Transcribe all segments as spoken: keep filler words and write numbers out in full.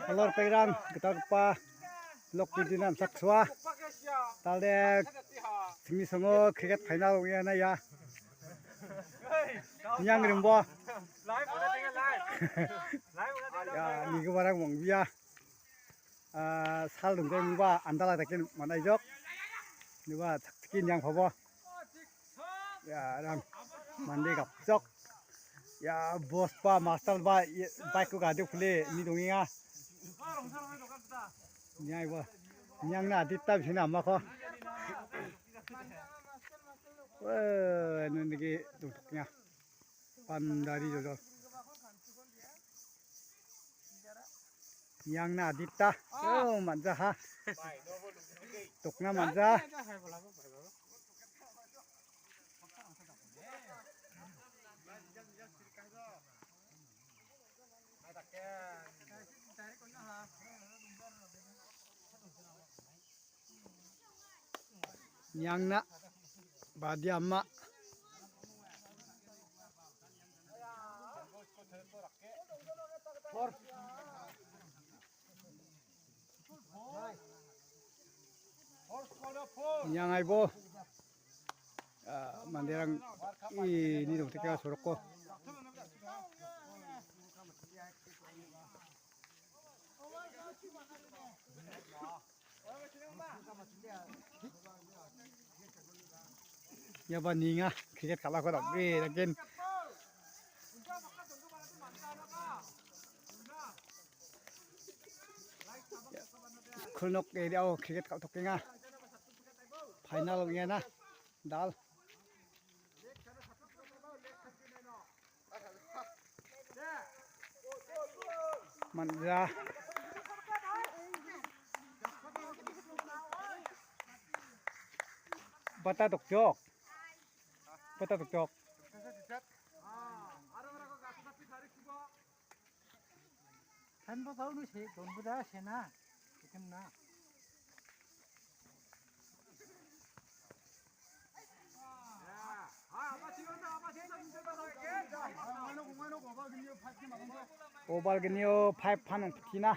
Hello, ripengrang, gitalgipa Lok Bidina Namsaksoa. Talde, simi songo cricket final ong·enga ia. Niang rimbo. Ya, nigiparang mong·bia. Ah, sal dongjaimingba andala daken man·aijok. Niba saktiki niang pabo. Ya, rang mande gapjok. Ya, boss ba, master ba, ye, bike ko gade pule ni dongenga. Niang ba, niang na adita bisina amako. Wah, nunigi dongtoknya. Pandari jojol. Niangna adita. Oh, manja ha. Tokna manja. Niangna badi ama. Niang aibo. Ah, manderang ini dongteka sorokko. Ia ba ninga cricket kal·ako dal·e daken. Skul nok area-o cricket kal·tokenga. Final ong·enga. Dal. Manja. Bata dokjok. Bata dokjok. Thanbo gaunu se, donbo da sena. Item na. Oval gnio five phan ongpithina.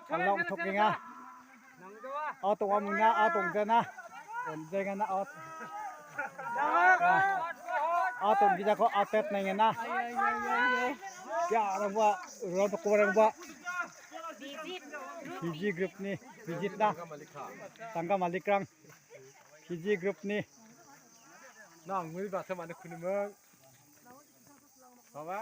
Along tokenga. Out ong·a muna, out ong·jana. Ong·jengana out. Out ong·gijako out pet nengena. Ya, rangba, rangba, rangba. Fiji group ni, Fiji na. Tangga malikrang. Fiji group ni. Nang, mui basa mana kunimang. Baba.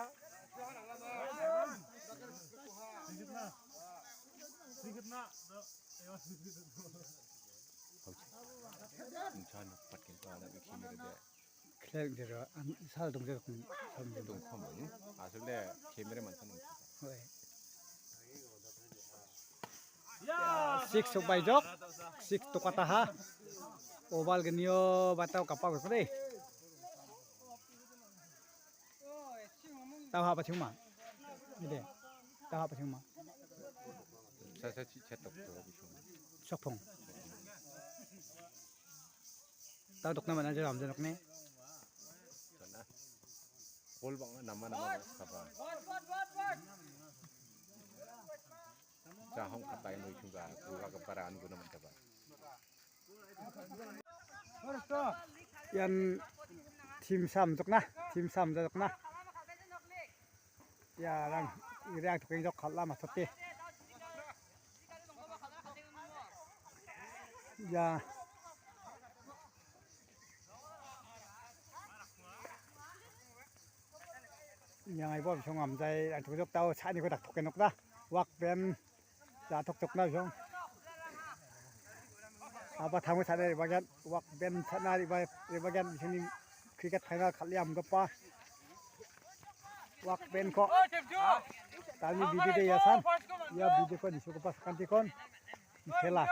Khleng dero, an, sal dongja kun, sal dongja. Dongkhomong. Asole camera mantan dongkhom. Hoi. Six sok baijok, six tokataha. Oval gnio batao kapa gosre. Tau hapa chuma. Ide. Tau hapa chuma. Sa sa chi chat tok to. Sokpong. Tau dokna mana jam janok ne. Bol bang nama nama kapa. Jahong katai noi chunga, dua kepara anu guna mencaba. Ian tim sam jokna, tim sam jokna. Ya, rang, iri ang tuking jok kala masati. Ya. Yang ibo bisong amjai, ang tujuk tau, sani ko dak token nok da. Wak ben, ja tok tok na bisong. Apa tamu sana ri bagian, wak ben sana ri ba-, ri bagian bisong ni cricket final kali am gapa. Wak ben ko. Tani bidi de yasan. Ya bidi ko di suku pas kanti kon. Kela.